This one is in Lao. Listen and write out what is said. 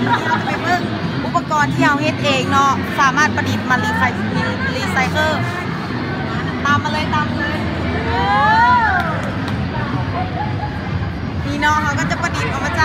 ນີ້ເຮົາຈະໄປເບິ່ງອຸປະກອນທີ່ເຮົາເຮັດເອງເນາະ ສາມາດປະດິດມາ recy- recycle ຕາມມາເລີຍ ຕາມມາເລີຍ. ນີ້ເນາະ ເຮົາກໍຈະປະດິດອອກມາຈາກ